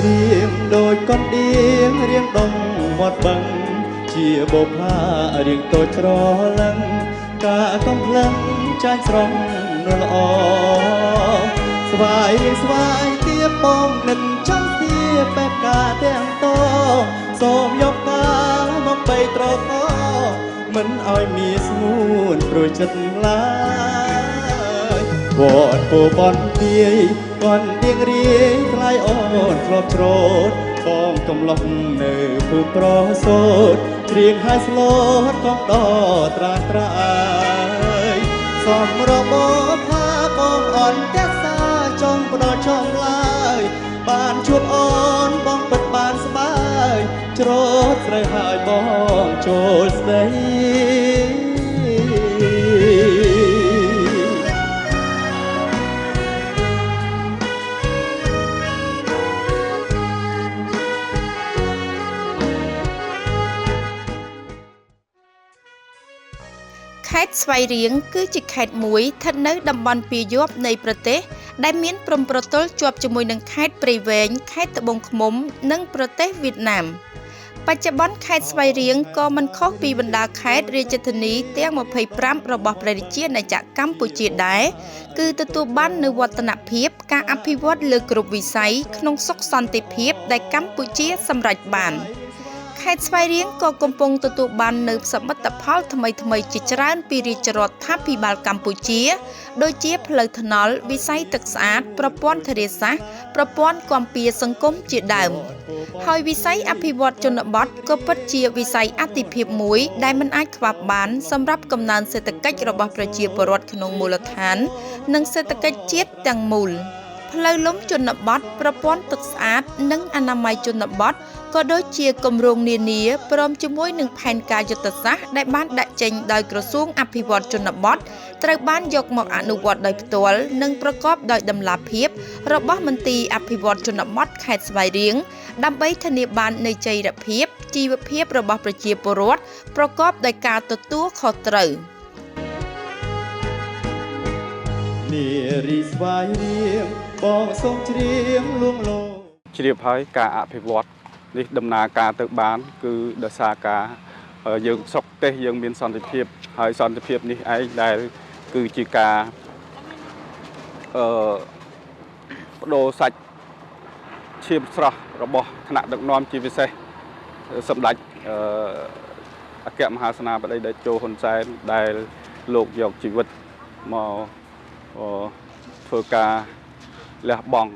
រៀងដូចកុនដៀងរៀងដងមាត់បឹងជាបុផារៀងតូចច្រឡឹងការកំភ្លឹងចាញ់ស្រង់នលអស្វាយរៀងស្វាយទៀបបងនឹកចង់ស្ទាបែបកាទាំងតសូមយកកាមកបីត្រកមិនឲ្យមានស្ងួនព្រួយចិត្តឡើយវត្តពោបនទាយកនទៀងរាយថ្លៃអូនធ្លាប់ច្រូតបងកំឡុះនៅភូមិប្រសូតច្រៀងហើយស្លូតកងដត្រាត្រាយសំរបផាបងអនតែសាចង់ផ្ដល់ចំឡើយបានជួបអូនបងពិតបានស្បាយច្រូតស្រីហើយបងចូលស្ដីខេត្តស្វាយរៀងគឺជាខេត្តមួយស្ថិតនៅតំបន់ពាយ័ព្យនៃប្រទេសដែលមានព្រំប្រទល់ជាប់ជាមួយនឹងខេត្តព្រៃវែងខេត្តត្បូងឃ្មុំនិងប្រទេសវៀតណាមបច្ចុប្បន្នខេត្តស្វាយរៀងក៏មិនខុសពីបណ្ដាខេត្តរាជធានីទាំង25របស់ព្រះរាជាណាចក្រកម្ពុជាដែរគឺទទួលបាននូវវឌ្ឍនភាពការអភិវឌ្ឍលើគ្រប់វិស័យក្នុងសុខសន្តិភាពដែលកម្ពុជាសម្រេចបានខេត្តស្វាយរៀងក៏កំពុងទទួលបាននូវសមិទ្ធផលថ្មីៗជាច្រើនពីរាជរដ្ឋាភិបាលកម្ពុជាដូចជាផ្លូវថ្នល់វិស័យទឹកស្អាតប្រព័ន្ធធារាសាស្ត្រប្រព័ន្ធគាំពារសង្គមជាដើមហើយវិស័យអភិវឌ្ឍជនបទក៏ពិតជាវិស័យអាទិភាពមួយដែលមិនអាចខ្វះបានសម្រាប់កំណើនសេដ្ឋកិច្ចរបស់ប្រជាពលរដ្ឋក្នុងមូលដ្ឋាននិងសេដ្ឋកិច្ចជាតិទាំងមូលផ្លូវលំជនបទប្រព័ន្ធទឹកស្អាតនិងអនាម័យជនបទក៏ដូចជាគម្រោងនានាព្រមជាមួយនឹងផែនការយុទ្ធសាស្ត្រដែលបានដាក់ចេញដោយក្រសួងអភិវឌ្ឍជនបទត្រូវបានយកមកអនុវត្តដោយផ្ទាល់និងប្រកបដោយតម្លាភាពរបស់មន្ទីរអភិវឌ្ឍជនបទខេត្តស្វាយរៀងដើម្បីធានាបាននូវចីរភាពជីវភាពរបស់ប្រជាពលរដ្ឋប្រកបដោយការទទួលខុសត្រូវនារីស្វាយរៀងបងសូមច្រៀងលួងលោជ្រាបហើយការអភិវឌ្ឍនេះដំណើរការទៅបានគឺដោយសារការយើងស្រុកទេសយើងមានសន្តិភាពហើយសន្តិភាពនេះឯងដែលគឺជាការបដូរសាច់ឈាមស្រស់របស់ថ្នាក់ដឹកនាំជាពិសេសសម្ដេចអគ្គមហាសេនាបតីតេជោហ៊ុនសែនដែលលោកយកជីវិតមកធ្វើការលះបង់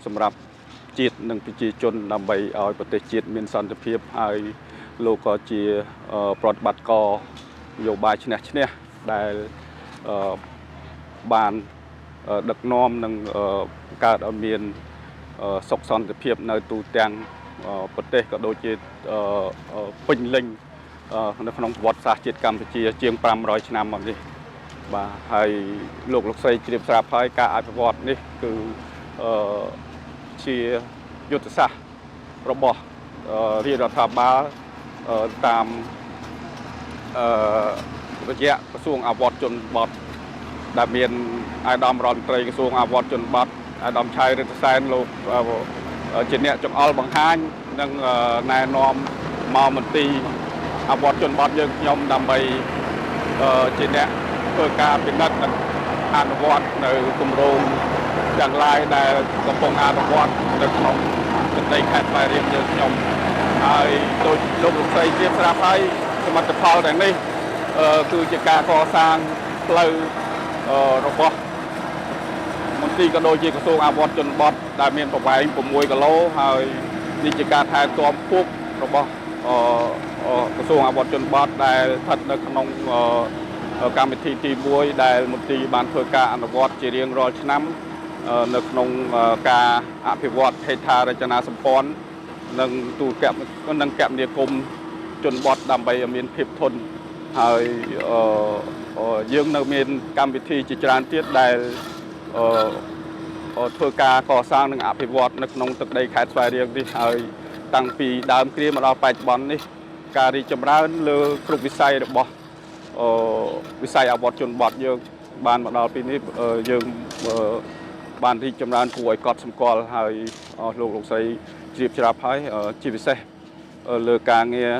សម្រាប់ជាតិនិងប្រជាជនដើម្បីឲ្យប្រទេសជាតិមានសន្តិភាពហើយលោកក៏ជាប្រតិបត្តិការនយោបាយឈ្នះឈ្នះដែលបានដឹកនាំនិងកើតឲ្យមានសុខសន្តិភាពនៅទូទាំងប្រទេសក៏ដូចជាពេញលេញនៅក្នុងប្រវត្តិសាស្ត្រជាតិកម្ពុជាជាង500ឆ្នាំមកនេះបាទហើយលោកលោកស្រីជ្រាបស្រាប់ហើយការអភិវឌ្ឍនេះគឺជាយុទ្ធសាស្ត្ររបស់រាជរដ្ឋាភិបាលតាមរយៈក្រសួងអភិវឌ្ឍជនបទដែលមានអាយដាមរដ្ឋមន្ត្រីក្រសួងអភិវឌ្ឍជនបទអាយដាមឆៃរិទ្ធសែនលោកជាអ្នកចង្អុលបង្ហាញនិងណែនាំមកមន្ទីរអភិវឌ្ឍជនបទយើងខ្ញុំដើម្បីជាអ្នកធ្វើការពិនិត្យនិងអនុវត្តនៅគម្រោងទាំងឡាយដែលកំពុងអនុវត្តនៅក្នុងប្រទេសខេត្តស្វាយរៀងយើងខ្ញុំហើយដូចលោកលោកស្រីជ្រាបស្រាប់ហើយសមិទ្ធផលទាំងនេះគឺជាការកសាងផ្លូវរបស់មន្ទីរក៏ដូចជាក្រសួងអភិវឌ្ឍជនបទដែលមានប្រវែង6គីឡូហើយនេះជាការថែទាំពុករបស់ក្រសួងអភិវឌ្ឍជនបទដែលស្ថិតនៅក្នុងកម្មវិធីទី1ដែលមន្ទីរបានធ្វើការអនុវត្តជារៀងរាល់ឆ្នាំនៅក្នុងការអភិវឌ្ឍហេដ្ឋារចនាសម្ព័ន្ធនិងទូរគមនិងគមនាគមន៍ជនបទដើម្បីឲ្យមានភាពធន់ហើយយើងនៅមានកម្មវិធីជាច្រើនទៀតដែលធ្វើការកសាងនិងអភិវឌ្ឍនៅក្នុងទឹកដីខេត្តស្វាយរៀងនេះហើយតាំងពីដើមគ្រាមកដល់បច្ចុប្បន្ននេះការរីកចម្រើនលើគ្រប់វិស័យរបស់វិស័យអភិវឌ្ឍជនបទយើងបានមកដល់ពេលនេះយើងបានរីកចម្រើនគួរឲ្យកត់សម្គាល់ហើយលោកលោកស្រី ជ្រាបច្រាប់ហើយជាពិសេសលើការងារ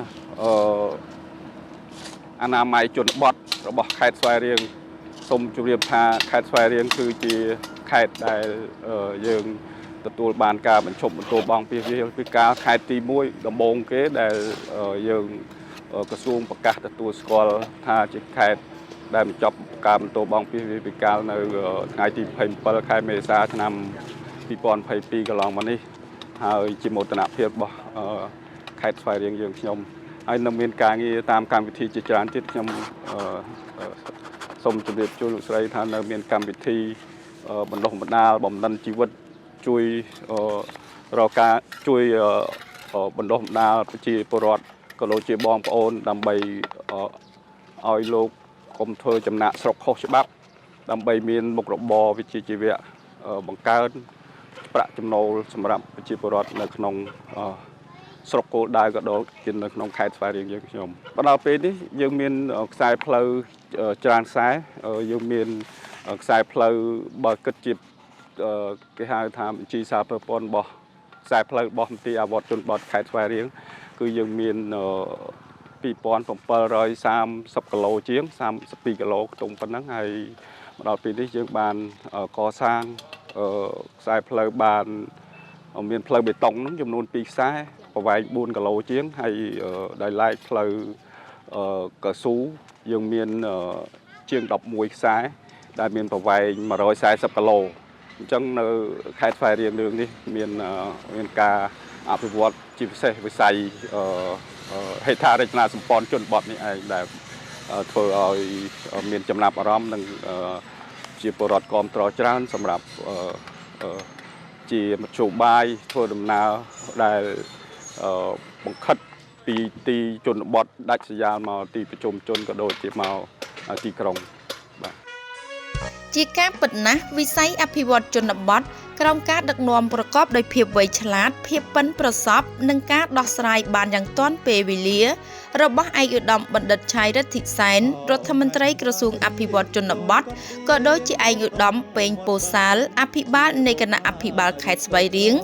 អនាម័យជនបទរបស់ខេត្តស្វាយរៀងសូមជម្រាបថាខេត្តស្វាយរៀងគឺជាខេត្តដែលយើងទទួលបានការបញ្ឈប់បន្ទោបង់ពាសវាលពីការខេត្តទី1ដំបូងគេដែលយើងក្រសួងប្រកាសទទួលស្គាល់ថាជាខេត្តដែលបញ្ចប់ការបន្ទោបង់ពាសវាលពិកាលនៅថ្ងៃទី27ខែមេសាឆ្នាំ2022កន្លងមកនេះហើយជាមោទនភាពរបស់ខេត្តស្វាយរៀងយើងខ្ញុំហើយនឹងមានការងារតាមកម្មវិធីជាច្រើនទៀតខ្ញុំសូមជម្រាបជូនលោកស្រីថានៅមានកម្មវិធីបណ្ដុះបណ្ដាលបំណិនជីវិតជួយរកការជួយបណ្ដុះបណ្ដាលប្រជាពលរដ្ឋក៏ដូចជាបងប្អូនដើម្បីឲ្យលោកកុំធ្វើចំណាកស្រុកខុសច្បាប់ដើម្បីមានមុខរបរវិជ្ជាជីវៈបង្កើនប្រាក់ចំណូលសម្រាប់ប្រជាពលរដ្ឋនៅក្នុងស្រុកគោលដៅក៏ដូចជានៅក្នុងខេត្តស្វាយរៀងយើងខ្ញុំមកដល់ពេលនេះយើងមានខ្សែផ្លូវច្រើនខ្សែយើងមានខ្សែផ្លូវបើគិតជាគេហៅថាបញ្ជីសារប្រព័ន្ធរបស់ខ្សែផ្លូវរបស់មន្ទីរអវត្តជនបទខេត្តស្វាយរៀងគឺយើងមាន2730គីឡូជាង32គីឡូខ្ទង់ប៉ុណ្ណឹងហើយមកដល់ពេលនេះយើងបានកសាងខ្សែផ្លូវបានមានផ្លូវបេតុងហ្នឹងចំនួន2ខ្សែប្រវែង4គីឡូជាងហើយដោយឡែកផ្លូវកស៊ូយើងមានជាង11ខ្សែដែលមានប្រវែង140គីឡូអញ្ចឹងនៅខេត្តស្វាយរៀងរឿងនេះមានការអភិវឌ្ឍជាពិសេសវិស័យហេដ្ឋារចនាសម្ព័ន្ធជនបទនេះឯងដែលធ្វើឲ្យមានចំណាប់អារម្មណ៍និងជាពលរដ្ឋគាំទ្រច្រើនសម្រាប់ជាមធ្យោបាយធ្វើដំណើរដែលបង្ខិតពីទីជនបទដាច់ស្រយាលមកទីប្រជុំជនក៏ដូចជាមកទីក្រុងបាទ ជាការពិតណាស់វិស័យអភិវឌ្ឍជនបទក្រោមការដឹកនាំប្រកបដោយភាពវៃឆ្លាតភាពប៉ិនប្រសប់និងការដោះស្រាយបានយ៉ាងទាន់ពេលវេលារបស់ឯកឧត្តមបណ្ឌិតឆៃរិទ្ធិសែនរដ្ឋមន្ត្រីក្រសួងអភិវឌ្ឍជនបទក៏ដូចជាឯកឧត្តមពេងពោសាលអភិបាលនៃគណៈអភិបាលខេត្តស្វាយរៀង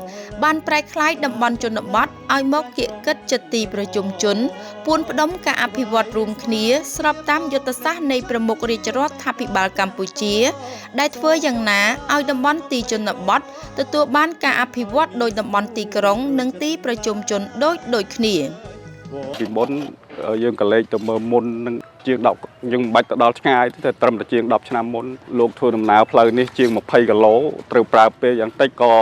បានប្រែក្លាយតំបន់ជនបទឲ្យមកគៀកកិតចិត្តទីប្រជុំជនពួនផ្ដុំការអភិវឌ្ឍរួមគ្នាស្របតាមយុទ្ធសាស្ត្រនៃប្រមុខរាជរដ្ឋាភិបាលកម្ពុជាដែលធ្វើយ៉ាងណាឲ្យតំបន់ទីជនបទទទួលបានការអភិវឌ្ឍដោយតំបន់ទីក្រុងនិងទីប្រជុំជនដូចគ្នា ពីមុនយើងក៏លេខទៅមើលមុននឹងជាង10យើងមិនបាច់ទៅដល់ឆ្ងាយទេតែត្រឹមតែជាង10ឆ្នាំមុនលោកធ្វើដំណើរផ្លូវនេះជាង20គីឡូត្រូវប្រើពេលយ៉ាងតិចក៏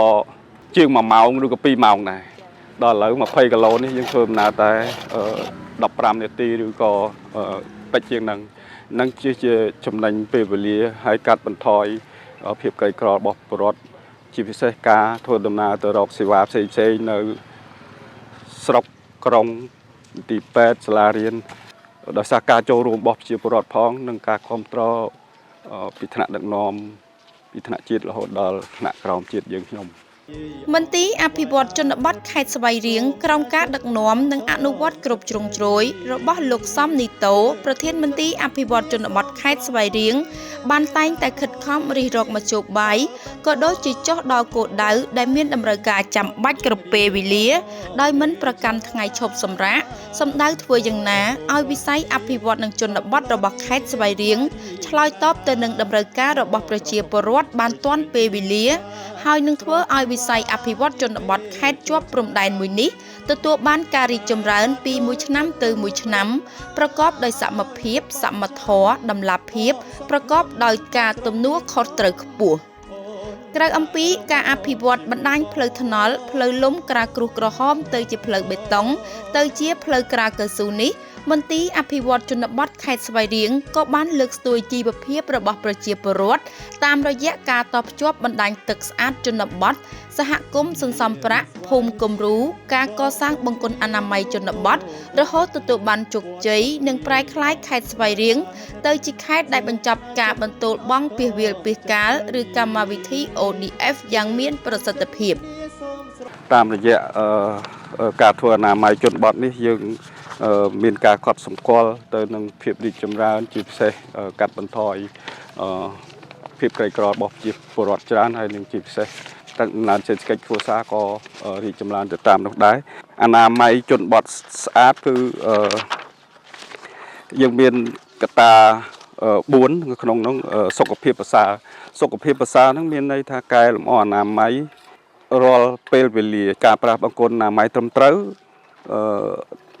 ជាង1ម៉ោងឬក៏2ម៉ោងដែរដល់ឥឡូវ20គីឡូនេះយើងធ្វើដំណើរតែ15នាទីឬក៏តិចជាងហ្នឹងនឹងជាចំណេញពេលវេលាហើយកាត់បន្ថយភាពក្រីក្ររបស់ពលរដ្ឋជាពិសេសការធ្វើដំណើរទៅរកសេវាផ្សេងៗនៅស្រុកក្រុងទីពេទ្យសាលារៀនដោយសារការចូលរួមរបស់ប្រជាពលរដ្ឋផងនិងការគ្រប់គ្រងពីថ្នាក់ដឹកនាំពីថ្នាក់ជាតិរហូតដល់ថ្នាក់ក្រោមជាតិយើងខ្ញុំ មន្ទីរអភិវឌ្ឍជនបទខេត្តស្វាយរៀងក្រោមការដឹកនាំនិងអនុវត្តគ្រប់ជ្រុងជ្រោយរបស់លោកសំនីតូប្រធានមន្ទីរអភិវឌ្ឍជនបទខេត្តស្វាយរៀងបានតែងតែខិតខំរិះរកមធ្យោបាយក៏ដូចជាចុះដល់គោលដៅដែលមានតម្រូវការចាំបាច់គ្រប់ពេលវេលាដោយមិនប្រកាន់ថ្ងៃឈប់សម្រាកសម្ដៅធ្វើយ៉ាងណាឲ្យវិស័យអភិវឌ្ឍនិងជនបទរបស់ខេត្តស្វាយរៀងឆ្លើយតបទៅនឹងតម្រូវការរបស់ប្រជាពលរដ្ឋបានទាន់ពេលវេលាហើយនឹងធ្វើឲ្យវិស័យអភិវឌ្ឍជនបទខេត្តជាប់ព្រំដែនមួយនេះទទួលបានការរីកចម្រើនពីមួយឆ្នាំទៅមួយឆ្នាំប្រកបដោយសមភាពសមធម៌តម្លាភាពប្រកបដោយការទំនួលខុសត្រូវខ្ពស់ក្រៅអំពីការអភិវឌ្ឍបណ្ដាញផ្លូវថ្នល់ផ្លូវលំក្រាលក្រួសក្រហមទៅជាផ្លូវបេតុងទៅជាផ្លូវក្រាលកៅស៊ូនេះមន្ទីរអភិវឌ្ឍជនបទខេត្តស្វាយរៀងក៏បានលើកស្ទួយជីវភាពរបស់ប្រជាពលរដ្ឋតាមរយៈការតភ្ជាប់បណ្ដាញទឹកស្អាតជនបទសហគមន៍សន្សំប្រាក់ភូមិគំរូការកសាងបង្គន់អនាម័យជនបទរហូតទទួលបានជោគជ័យនិងប្រែក្លាយខេត្តស្វាយរៀងទៅជាខេត្តដែលបញ្ចប់ការបន្ទោរបង់ពាសវាលពាសកាលឬកម្មវិធី ODF យ៉ាងមានប្រសិទ្ធភាព តាមរយៈការធ្វើអនាម័យជនបទនេះយើងមានការកត់សម្គាល់ទៅនឹងភាពរីកចម្រើនជាពិសេសកាត់បន្ថយភាពក្រីក្ររបស់ប្រជាពលរដ្ឋច្រើនហើយនិងជាពិសេស ដំណើរសេដ្ឋកិច្ចគ្រួសារក៏រីកចម្រើនទៅតាមនោះដែរអនាម័យជនបទស្អាតគឺយើងមានកត្តា4ក្នុងនោះសុខភាពប្រសើរសុខភាពប្រសើរហ្នឹងមានន័យថាកែលម្អអនាម័យរាល់ពេលវេលាការប្រាស់បង្គន់អនាម័យត្រឹមត្រូវ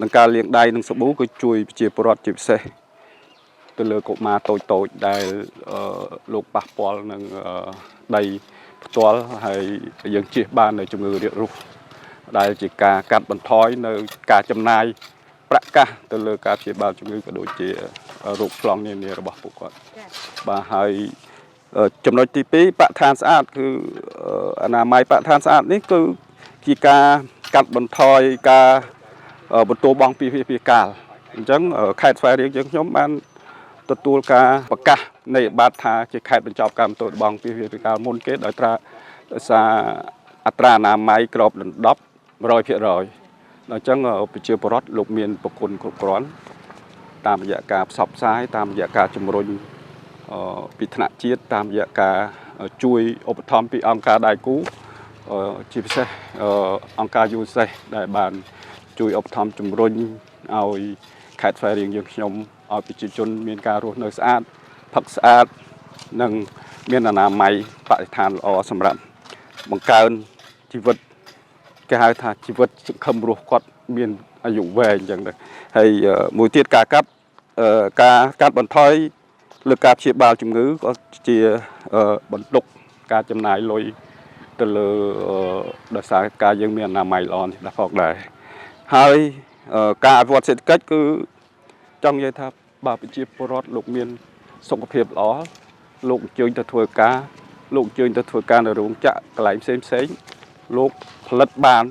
នឹងការលាងដៃនិងសាប៊ូគឺជួយប្រជាពលរដ្ឋជាពិសេសទៅលើកុមារតូចតូចដែលលោកប៉ះពាល់នឹងដីផ្ទាល់ហើយយើងជៀសបាននៅជំងឺរាករូសដែលជាការកាត់បន្ថយនៅការចំណាយប្រាក់កាសទៅលើការព្យាបាលជំងឺក៏ដូចជារោគឆ្លងនានារបស់ពួកគាត់បាទហើយចំណុចទី2បរិស្ថានស្អាតគឺអនាម័យបរិស្ថានស្អាតនេះគឺជាការកាត់បន្ថយការបន្ទោបង់ពីពីកាលអញ្ចឹងខេត្តស្វាយរៀងយើងខ្ញុំបានទទួលការប្រកាសនៃបាតថាជាខេត្តបញ្ចប់ការបន្ទោបង់ពីពីកាលមុនគេដោយសារអត្រាអនាម័យក្របដណ្ដប់100%អញ្ចឹងប្រជាពលរដ្ឋលោកមានប្រគុណគ្រប់គ្រាន់តាមរយៈការផ្សព្វផ្សាយតាមរយៈការជំរុញពីថ្នាក់ជាតិតាមរយៈការជួយឧបត្ថម្ភពីអង្គការដៃគូជាពិសេសអង្គការ UNICEF ដែលបានជួយឧបត្ថម្ភជំរុញឲ្យខេត្តស្វាយរៀងយើងខ្ញុំឲ្យប្រជាជនមានការរស់នៅស្អាតផឹកស្អាតនិងមានអនាម័យបរិស្ថានល្អសម្រាប់បង្កើនជីវិតគេហៅថាជីវិតសង្ឃឹមរស់គាត់មានអាយុវែងអញ្ចឹងទៅហើយមួយទៀតការកាត់ការកាត់បន្ថយលើការព្យាបាលជំងឺក៏ជាបន្ទុកការចំណាយលុយទៅលើដោយសារការយើងមានអនាម័យល្អនេះដែរផងដែរហើយការអភិវឌ្ឍសេដ្ឋកិច្ចគឺចង់និយាយថាបើប្រជាពលរដ្ឋលោកមានសុខភាពល្អលោកអញ្ជើញទៅធ្វើការលោកអញ្ជើញទៅធ្វើការនៅរោងចក្រកន្លែងផ្សេងផ្សេងលោកផលិតបាន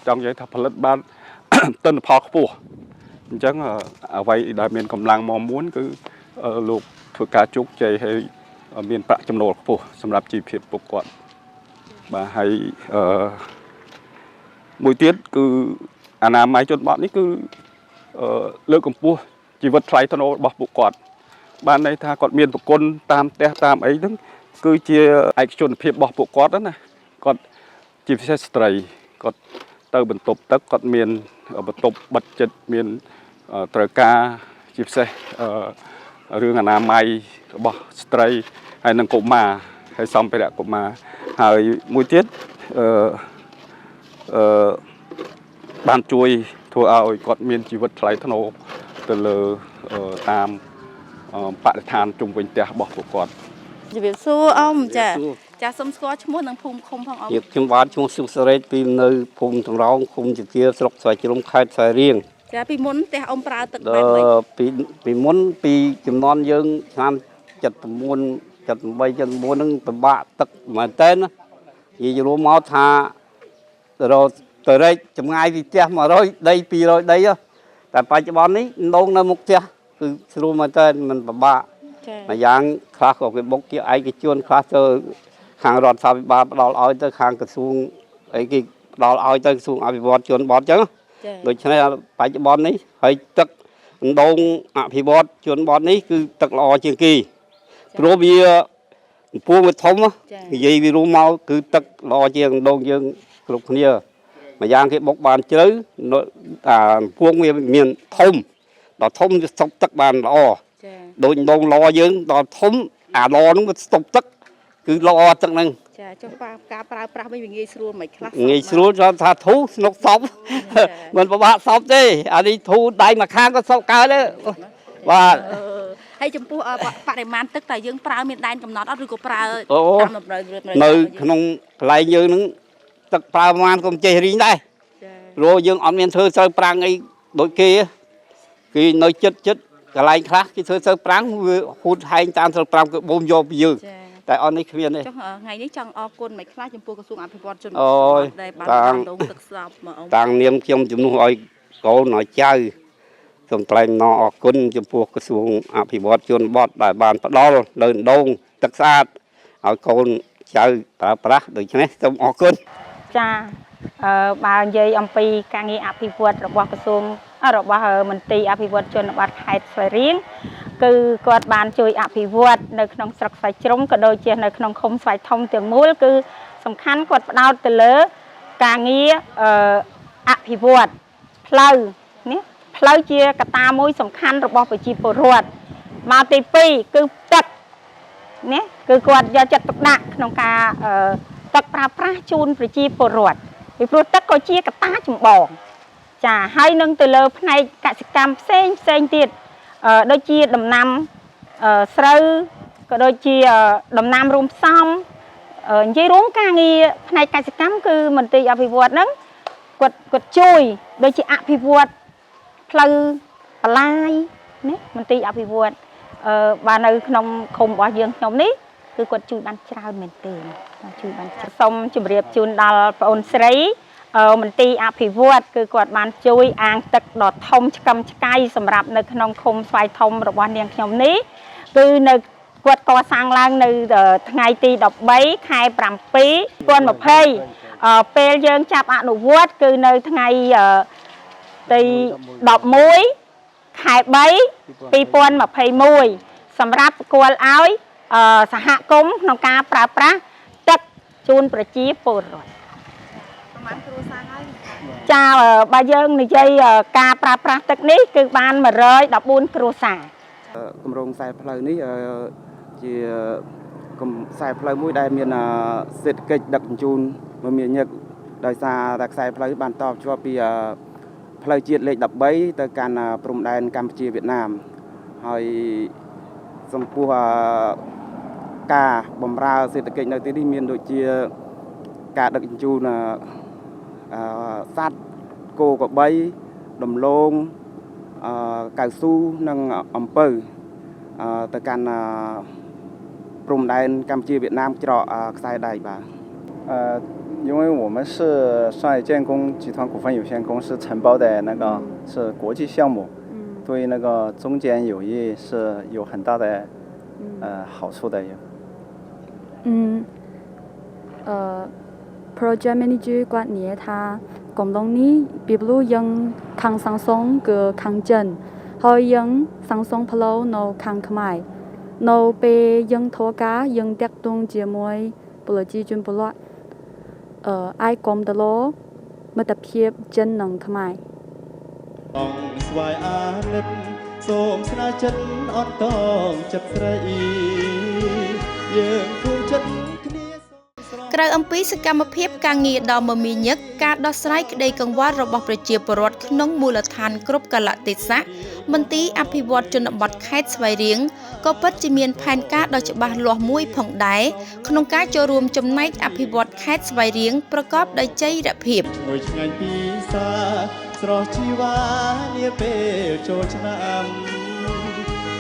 ចង់និយាយថាផលិតបាន ទិន្នផលខ្ពស់អញ្ចឹងអ្វីដែលមានកម្លាំងមមួនគឺលោកធ្វើការជោគជ័យហើយមានប្រាក់ចំណូលខ្ពស់សម្រាប់ជីវភាពពួកគាត់បាទហើយអឺមួយទៀតគឺអនាម័យជនបទនេះគឺលើកកម្ពស់ជីវិតថ្លៃថ្នូររបស់ពួកគាត់បានន័យថាគាត់មានប្រគុណតាមផ្ទះតាមអីហ្នឹងគឺជាឯកជនភាពរបស់ពួកគាត់ណាគាត់ជាពិសេសស្ត្រីគាត់ទៅបន្ទប់ទឹកគាត់មានបន្ទប់បិទចិត្តមានត្រូវការជាពិសេសរឿងអនាម័យរបស់ស្ត្រីហើយនិងកុមារហើយសម្ភារៈកុមារហើយមួយទៀតអឺអឺបានជួយធ្វើឲ្យគាត់មានជីវិតថ្លៃថ្នូរទៅលើតាមបរិស្ថានជុំវិញផ្ទះរបស់ពួកគាត់ ជំរាបសួរអ៊ំចាចាសូមស្គាល់ឈ្មោះនិងភូមិឃុំផងអ៊ំ ខ្ញុំបាទឈ្មោះសុសរេតពីនៅភូមិតម្រោងឃុំជាជាស្រុកស្វាយជ្រុំខេត្តស្វាយរៀង ចាពីមុនផ្ទះអ៊ំប្រើទឹកបែបម៉េច ពីមុនពីចំនួនយើងឆ្នាំ79 78 79ហ្នឹងពិបាកទឹកមែនតើណានិយាយរួមមកថារកទៅរែកចម្ងាយពីផ្ទះ100ដី200ដីតែបច្ចុប្បន្ននេះដងនៅមុខផ្ទះគឺស្រួលមែនតើមិនពិបាក ចា ម្យ៉ាងខ្លះក៏គេបុកជាឯកជនខ្លះទៅខាងរដ្ឋាភិបាលផ្ដល់ឲ្យទៅខាងក្រសួងអីគេផ្ដល់ឲ្យទៅក្រសួងអភិវឌ្ឍជនបទអញ្ចឹង ចា ដូច្នេះបច្ចុប្បន្ននេះហើយទឹកអណ្ដូងអភិវឌ្ឍជនបទនេះគឺទឹកល្អជាងគេព្រោះវាកំពស់វាធំនិយាយវារួមមកគឺទឹកល្អជាងអណ្ដូងយើងគ្រប់គ្នាម្យ៉ាងគេបុកបានជ្រៅអាពងវាមានធំដល់ធំវាស្តុកទឹកបានល្អ ចា ដូចដងឡយើងដល់ធំអាឡនោះវាស្តុបទឹកគឺល្អទឹកហ្នឹង ចាចុះការប្រើប្រាស់វិញវាងាយស្រួលមិនខ្លះ ងាយស្រួលគាត់ថាធូស្នុកសពមិនពិបាកសពទេអានេះធូដៃមួយខាងក៏សពកើតដែរបាទ ហើយចំពោះបរិមាណទឹកតើយើងប្រើមានដែនកំណត់អត់ឬក៏ប្រើតាមតម្រូវ នៅក្នុងកន្លែងយើងហ្នឹងទឹកប្រើប្រហែលក៏មិនចេះរីងដែរព្រោះយើងអត់មានធ្វើស្រូវប្រាំងអីដូចគេគេនៅចិត្តចិត្តកន្លែងខ្លះគេធ្វើស្រូវប្រាំងវាហួតហែងតាមស្រូវប្រាំងគឺបូមយកពីយើងតែអត់នេះគ្មានទេ ចុះថ្ងៃនេះចង់អរគុណមិនខ្លះចំពោះក្រសួងអភិវឌ្ឍជនបទដែលបានដងទឹកស្បមកអ៊ំ តាំងនាមខ្ញុំជំនួសឲ្យកូនឲ្យចៅសូមថ្លែងអំណរអគុណចំពោះក្រសួងអភិវឌ្ឍជនបទដែលបានផ្ដល់នៅដងទឹកស្អាតឲ្យកូនចៅប្រើប្រាស់ដូច្នេះសូមអរគុណ ចាបើនិយាយអំពីការងារអភិវឌ្ឍរបស់ក្រសួងរបស់មន្ទីរអភិវឌ្ឍជនបទខេត្តស្វាយរៀងគឺគាត់បានជួយអភិវឌ្ឍនៅក្នុងស្រុកស្វាយជ្រុំក៏ដូចជានៅក្នុងឃុំស្វាយធំទាំងមូលគឺ សំខាន់គាត់ផ្ដោតទៅលើការងារអភិវឌ្ឍផ្លូវនេះផ្លូវជាកត្តាមួយសំខាន់របស់ប្រជាពលរដ្ឋមកទី2គឺទឹកនេះគឺគាត់យកចិត្តទុកដាក់ក្នុងការទឹកប្រើប្រាស់ជូនប្រជាពលរដ្ឋពីព្រោះទឹកក៏ជាកត្តាចម្បងចាហើយនឹងទៅលើផ្នែកកសិកម្មផ្សេងផ្សេងទៀតដូចជាដំណាំស្រូវក៏ដូចជាដំណាំរួមផ្សំនិយាយរួមការងារផ្នែកកសិកម្មគឺមន្ទីរអភិវឌ្ឍហ្នឹងគាត់គាត់ជួយដូចជាអភិវឌ្ឍផ្លូវបន្លាយណាមន្ទីរអភិវឌ្ឍបាទនៅក្នុងឃុំរបស់យើងខ្ញុំនេះគឺគាត់ជួយបានច្រើនមែនទែនជួយបានសូមជម្រាបជូនដល់ប្អូនស្រីមន្ទីរអភិវឌ្ឍគឺគាត់បានជួយអាងទឹកដ៏ធំឆ្កឹមឆ្កៃសម្រាប់នៅក្នុងឃុំស្វាយធំរបស់នាងខ្ញុំនេះគឺនៅគាត់កសាងឡើងនៅថ្ងៃទី13ខែ7 2020ពេលយើងចាប់អនុវត្តគឺនៅថ្ងៃទី11ខែ3 2021សម្រាប់ប្រគល់ឲ្យសហគមន៍ក្នុងការប្រើប្រាស់ទឹកជូនប្រជាពលរដ្ឋចាបើយើងនិយាយការប្រើប្រាស់ទឹកនេះគឺបាន114គ្រួសារ គម្រោងខ្សែផ្លូវនេះជាខ្សែផ្លូវមួយដែលមានសេដ្ឋកិច្ចដឹកជញ្ជូនមមាញឹកដោយសារតែខ្សែផ្លូវបានតភ្ជាប់ពីផ្លូវជាតិលេខ13ទៅកាន់ព្រំដែនកម្ពុជាវៀតណាមហើយចំពោះការបម្រើសេដ្ឋកិច្ចនៅទីនេះមានដូចជាការដឹកជញ្ជូនសត្វគោក្របីដំឡូងកៅស៊ូនិងអំពៅទៅកាន់ព្រំដែនកម្ពុជាវៀតណាមច្រកខ្សែដែកបាទ 因为我们是上海建工集团股份有限公司承包的那个是国际项目，对那个中柬友谊是有很大的好处的。 project manager គាត់និយាយថាគម្រោងនេះពីព្រោះយើងខាងសាងសង់គឺខាងចិនហើយយើងសាងសង់ផ្លូវនៅខាងខ្មែរនៅពេលយើងធ្វើការយើងតាក់ទងជាមួយប្រជាជនពលរដ្ឋអាចគាំទ្រមិត្តភាពចិននិងខ្មែរ អង្គស្វាយអាណិតសូមស្នើចិត្តអត់តងចិត្តស្រីយើងគូចិត្តគ្នា ក្រៅអំពីសកម្មភាពការងារដ៏មមាញឹកការដោះស្រាយក្តីកង្វល់របស់ប្រជាពលរដ្ឋក្នុងមូលដ្ឋានគ្រប់កាលៈទេសៈមន្ទីរអភិវឌ្ឍជនបទខេត្តស្វាយរៀងក៏ពិតជាមានផែនការដ៏ច្បាស់លាស់មួយផងដែរក្នុងការចូលរួមចំណែកអភិវឌ្ឍខេត្តស្វាយរៀងប្រកបដោយចីរភាព ឈ្ងុយឆ្ងាញ់ពិសាស្រស់ជីវ៉ានាពេលចូលឆ្នាំ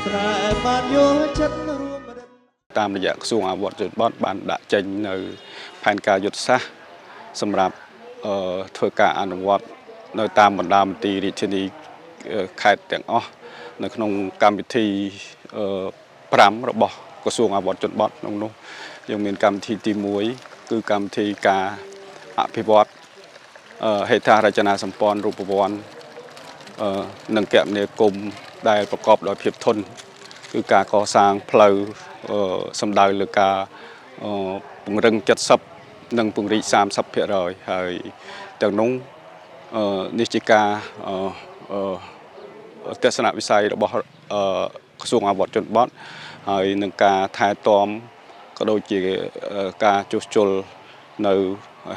ស្នេហ៍បានយកចិត្តរួមរិទ្ធ តាមរយៈក្រសួងអភិវឌ្ឍជនបទបានដាក់ចេញនៅផែនការយុទ្ធសាស្ត្រសម្រាប់ធ្វើការអនុវត្តនៅតាមបណ្ដាមន្ទីររាជធានីខេត្តទាំងអស់នៅក្នុងកម្មវិធី5របស់ក្រសួងអភិវឌ្ឍជនបទក្នុងនោះយើងមានកម្មវិធីទី1គឺកម្មវិធីការអភិវឌ្ឍហេដ្ឋារចនាសម្ព័ន្ធរូបវន្តនិងគមនាគមន៍ដែលប្រកបដោយភាពធន់គឺការកសាងផ្លូវសំដៅលើការពង្រឹង70និងពង្រីក30%ហើយទាំងនោះនេះជាការទស្សនវិស័យរបស់ក្រសួងអភិវឌ្ឍជនបទហើយនឹងការថែទាំក៏ដូចជាការជួសជុលនៅ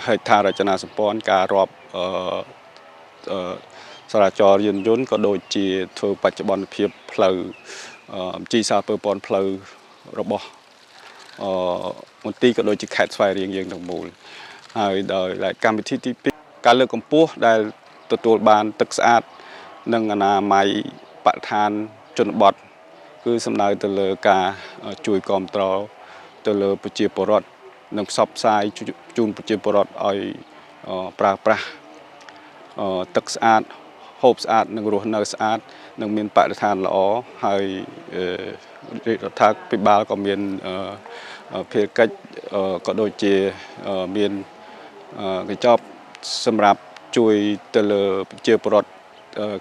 ហេដ្ឋារចនាសម្ព័ន្ធការរាប់សារាចរយានយន្តក៏ដូចជាធ្វើបច្ចុប្បន្នភាពផ្លូវជីសាពើពន់ផ្លូវរបស់មន្ទីរក៏ដូចជាខេត្តស្វាយរៀងយើងទាំងមូលហើយដោយកម្មវិធីទី2ការលើកកម្ពស់ដែលទទួលបានទឹកស្អាតនិងអនាម័យបរិស្ថានជនបទគឺសំដៅទៅលើការជួយគ្រប់គ្រងទៅលើប្រជាពលរដ្ឋនិងផ្សព្វផ្សាយជូនប្រជាពលរដ្ឋឲ្យប្រើប្រាស់ទឹកស្អាតហូបស្អាតនិងរស់នៅស្អាតនិងមានបរិស្ថានល្អហើយរាជរដ្ឋាភិបាលក៏មានភារកិច្ចក៏ដូចជាមានកញ្ចប់សម្រាប់ជួយទៅលើប្រជាពលរដ្ឋ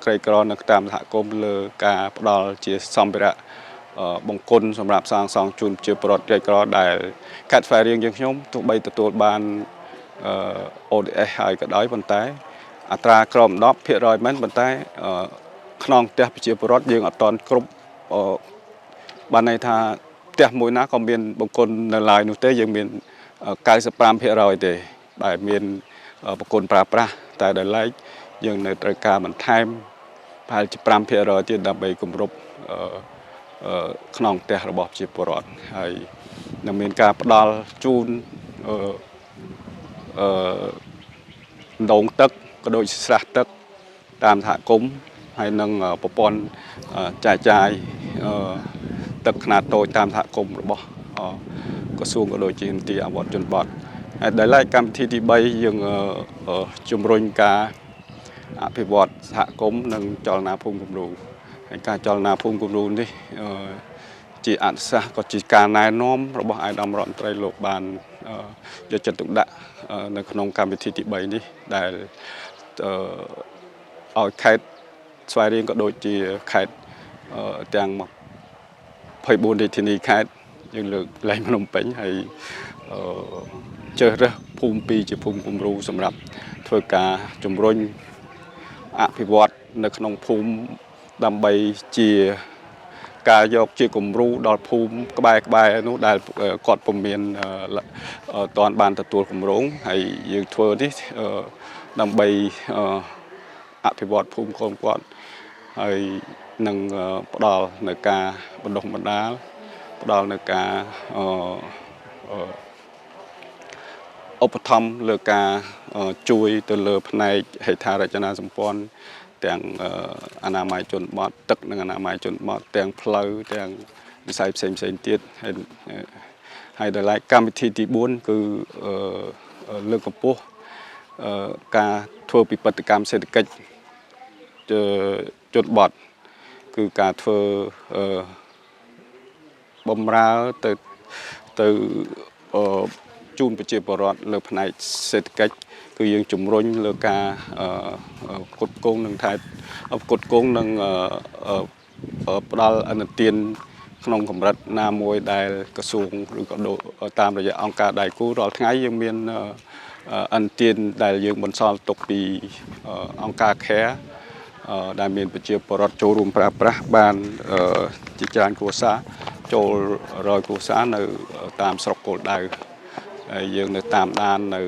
ក្រីក្រនៅតាមសហគមន៍លើការផ្ដល់ជាសម្ភារៈ បង្គន់សម្រាប់សាងសង់ជូនប្រជាពលរដ្ឋក្រីក្រដែលខេត្តស្វាយរៀងយើងខ្ញុំទោះបីទទួលបាន ODS ហើយក៏ដោយប៉ុន្តែអត្រាក្រោម10%មែនប៉ុន្តែខ្នងផ្ទះប្រជាពលរដ្ឋយើងអត់ទាន់គ្រប់បានន័យថាផ្ទះមួយណាក៏មានបង្គន់នៅឡើយនោះទេយើងមាន95%ទេដែលមានបង្គន់ប្រើប្រាស់តែដោយឡែកយើងនៅត្រូវការបន្ថែមប្រហែលជា5%ទៀតដើម្បីគម្រប់ខ្នងផ្ទះរបស់ប្រជាពលរដ្ឋហើយនឹងមានការផ្ដល់ជូនដងទឹកក៏ដូចស្រះទឹកតាមសហគមន៍ហើយនឹងប្រព័ន្ធចែកចាយទឹកខ្នាតតូចតាមសហគមន៍របស់ក្រសួងក៏ដូចជាមន្ទីរអភិវឌ្ឍជនបទហើយដោយឡែកកម្មវិធីទី3យើងជំរុញការអភិវឌ្ឍសហគមន៍និងចលនាភូមិគំរូហើយការចលនាភូមិគំរូនេះជាអនុសាសន៍ក៏ជាការណែនាំរបស់ឯកឧត្តមរដ្ឋមន្ត្រីលោកបានយកចិត្តទុកដាក់នៅក្នុងកម្មវិធីទី3នេះដែលឲ្យខេត្តស្វាយរៀងក៏ដូចជាខេត្តទាំង24រាជធានីខេត្តយើងលើកឡើងភ្នំពេញហើយជ្រើសរើសភូមិ2ជាភូមិគំរូសម្រាប់ធ្វើការជំរុញអភិវឌ្ឍនៅក្នុងភូមិដើម្បីជាការយកជាគំរូដល់ភូមិក្បែរនោះដែលគាត់ពុំមានតាន់បានទទួលគម្រោងហើយយើងធ្វើនេះដើម្បីអភិវឌ្ឍភូមិកូនគាត់ហើយនឹងផ្ដល់នៅការបណ្ដុះបណ្ដាលផ្ដល់នៅការឧបត្ថម្ភលើការជួយទៅលើផ្នែកហេដ្ឋារចនាសម្ព័ន្ធទាំងអនាម័យជនបទទឹកនិងអនាម័យជនបទទាំងផ្លូវទាំងវិស័យផ្សេងផ្សេងទៀតហើយដោយឡែកកម្មវិធីទី4គឺលើកកម្ពស់ការធ្វើពិពិធកម្មសេដ្ឋកិច្ចជនបទគឺការធ្វើបំរើទៅជូនប្រជាពលរដ្ឋលើផ្នែកសេដ្ឋកិច្ចគឺយើងជំរុញលើការផ្គត់ផ្គង់និងថែផ្គត់ផ្គង់និងផ្ដល់អនុទានក្នុងកម្រិតណាមួយដែលក្រសួងឬក៏តាមរយៈអង្គការដៃគូរាល់ថ្ងៃយើងមានអនុទានដែលយើងបន្សល់ទុកពីអង្គការ CARE ដែលមានប្រជាពលរដ្ឋចូលរួមប្រើប្រាស់បានជាច្រើនគ្រួសារចូល100គ្រួសារនៅតាមស្រុកគោលដៅហើយយើងនៅតាមដាននៅ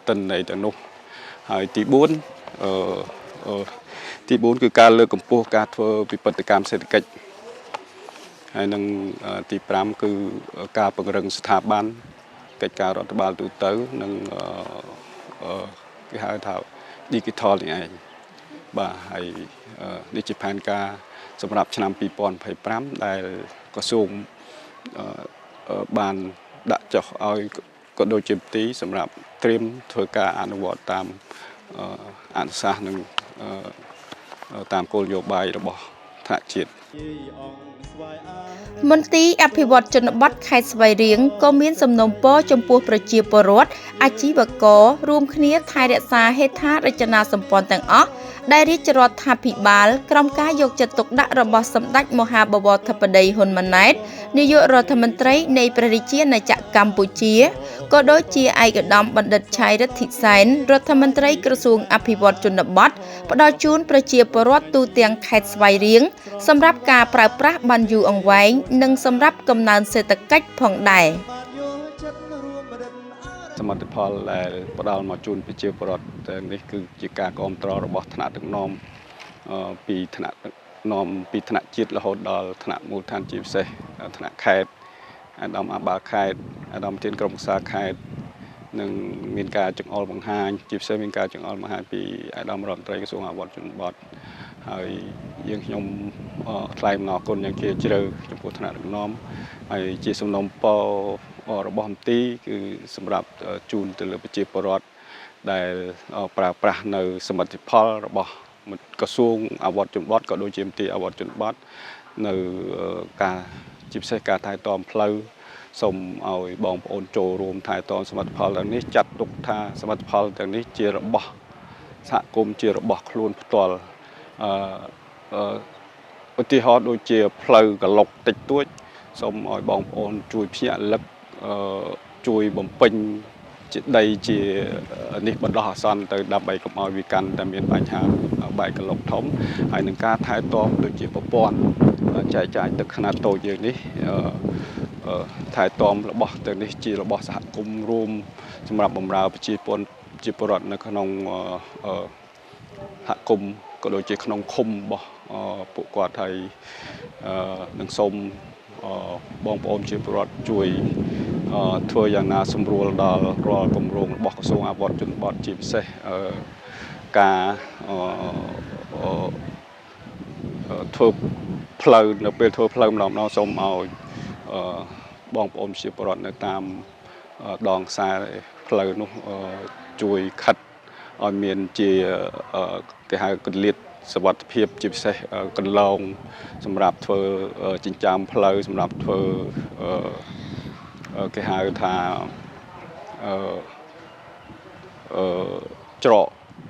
ទិន្នន័យទាំងនោះហើយទី4ទី4គឺការលើកកម្ពស់ការធ្វើពិពិធកម្មសេដ្ឋកិច្ចហើយនឹងទី5គឺការពង្រឹងស្ថាប័នកិច្ចការរដ្ឋបាលទូទៅនិងគេហៅថា Digital នេះឯងបាទហើយនេះជាផែនការសម្រាប់ឆ្នាំ2025ដែលក្រសួងបានដាក់ចុះឲ្យក៏ដូចជាទីសម្រាប់ត្រៀមធ្វើការអនុវត្តតាមអនុសាសន៍និងតាមគោលនយោបាយរបស់ថ្នាក់ជាតិមន្ទីរអភិវឌ្ឍជនបទខេត្តស្វាយរៀងក៏មានសំណូមពរចំពោះប្រជាពលរដ្ឋអាជីវកររួមគ្នាថែរក្សាហេដ្ឋារចនាសម្ព័ន្ធទាំងអស់ដែលរាជរដ្ឋាភិបាលក្រោមការយកចិត្តទុកដាក់របស់សម្ដេចមហាបវរធិបតីហ៊ុនម៉ាណែតនាយករដ្ឋមន្ត្រីនៃព្រះរាជាណាចក្រកម្ពុជាក៏ដូចជាឯកឧត្តមបណ្ឌិតឆៃរិទ្ធីសែនរដ្ឋមន្ត្រីក្រសួងអភិវឌ្ឍជនបទផ្ដល់ជូនប្រជាពលរដ្ឋទូទាំងខេត្តស្វាយរៀងសម្រាប់ការប្រើប្រាស់បានយូរអង្វែងនិងសម្រាប់កំណើនសេដ្ឋកិច្ចផងដែរសមិទ្ធផលដែលផ្ដល់មកជូនប្រជាពលរដ្ឋទាំងនេះគឺជាការគាំទ្ររបស់ថ្នាក់ដឹកនាំពីថ្នាក់ដឹកនាំពីថ្នាក់ជាតិរហូតដល់ថ្នាក់មូលដ្ឋានជាពិសេសថ្នាក់ខេត្តអាដាមអាបាខេត្តអាដាមធានក្រុមប្រឹក្សាខេត្តនឹងមានការចង្អុលបង្ហាញជាពិសេសមានការចង្អុលបង្ហាញពីអាដាមរដ្ឋមន្ត្រីក្រសួងអភិវឌ្ឍជនបទហើយយើងខ្ញុំថ្លែងអំណរគុណយ៉ាងជ្រាលជ្រៅចំពោះថ្នាក់ដឹកនាំហើយជាសំណូមពររបស់មន្ទីរគឺសម្រាប់ជូនទៅលើប្រជាពលរដ្ឋដែលប្រើប្រាស់នៅសមិទ្ធផលរបស់ក្រសួងអភិវឌ្ឍជនបទក៏ដូចជាមន្ទីរអភិវឌ្ឍជនបទនៅការជាពិសេសការថែទាំផ្លូវសូមឲ្យបងប្អូនចូលរួមថែទាំសមិទ្ធផលទាំងនេះចាត់ទុកថាសមិទ្ធផលទាំងនេះជារបស់សហគមន៍ជារបស់ខ្លួនផ្ទាល់ ឧទាហរណ៍ដូចជាផ្លូវក្លុកតិចតួចសូមឲ្យបងប្អូនជួយភ្ញាក់រលឹកជួយបំពេញជាដីជានេះបណ្ដោះអាសន្នទៅដើម្បីកុំឲ្យវាកាន់តែមានបញ្ហាបែកក្លុកធំហើយនឹងការថែទាំដូចជាប្រព័ន្ធចែកចាយទឹកខ្នាតតូចយើងនេះថែទាំរបស់ទៅនេះជារបស់សហគមន៍រួមសម្រាប់បម្រើប្រជាពលរដ្ឋនៅក្នុងសហគមន៍ក៏ដូចជាក្នុងឃុំរបស់ពួកគាត់ហើយនឹងសូមបងប្អូនជាពលរដ្ឋជួយធ្វើយ៉ាងណាសម្រួលដល់រាល់គម្រោងរបស់ក្រសួងអភិវឌ្ឍជនបទជាពិសេសការធ្វើផ្លូវនៅពេលធ្វើផ្លូវម្ដងៗសូមឲ្យបងប្អូនជាពលរដ្ឋនៅតាមដងខ្សែផ្លូវនោះជួយខិតឲ្យមានជាគេហៅកលៀតសុវត្ថិភាពជាពិសេសកន្លងសម្រាប់ធ្វើចិញ្ចើមផ្លូវសម្រាប់ធ្វើគេហៅថាច្រក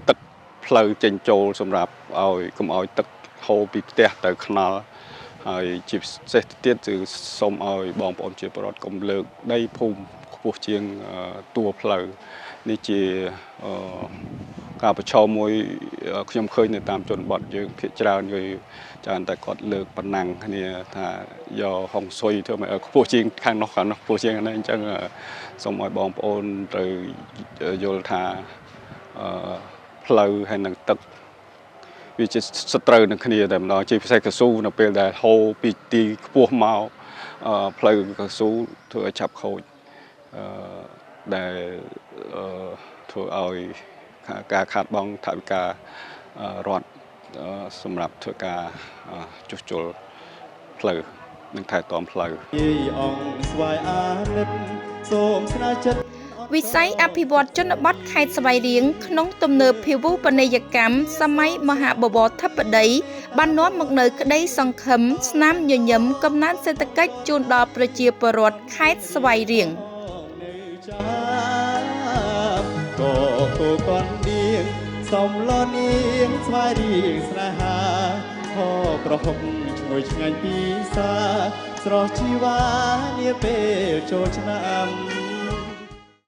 ទឹកផ្លូវចេញចូលសម្រាប់ឲ្យកុំឲ្យទឹកហូរពីផ្ទះទៅថ្នល់ហើយជាពិសេសទៀតគឺសូមឲ្យបងប្អូនជាពលរដ្ឋកុំលើកដីភូមិខ្ពស់ជាងតួផ្លូវនេះជាការប្រឈមមួយខ្ញុំឃើញនៅតាមជនបទយើងភាគច្រើនគឺច្រើនតែគាត់លើកប៉ុណ្ណឹងគ្នាថាយកហុងស៊ុយធ្វើមកខ្ពស់ជាងខាងនោះខាងនោះខ្ពស់ជាងនេះអញ្ចឹងសូមឲ្យបងប្អូនត្រូវយល់ថាផ្លូវហើយនឹងទឹកវាជាសត្រូវនឹងគ្នាតែម្ដងជាពិសេសកស៊ូនៅពេលដែលហូរពីទីខ្ពស់មកផ្លូវកស៊ូធ្វើឲ្យឆាប់ខូចដែលធ្វើឲ្យការខាតបង់ថវិការដ្ឋសម្រាប់ធ្វើការជួសជុលផ្លូវនិងថែទាំផ្លូវអង្គស្វាយអាណិតសូមស្នើចិត្តវិស័យអភិវឌ្ឍជនបទខេត្តស្វាយរៀងក្នុងទំនើបភាវូបនីយកម្មសម័យមហាបវរធិបតីបាននាំមកនៅក្តីសង្ឃឹមស្នាមញញឹមកំណើនសេដ្ឋកិច្ចជូនដល់ប្រជាពលរដ្ឋខេត្តស្វាយរៀងក៏គូកនដៀងសំលនាងស្វាយរៀងស្នេហាខប្រហុកឈ្ងុយឆ្ងាញ់ពិសាស្រស់ជីវ៉ានាពេលចូលឆ្នាំ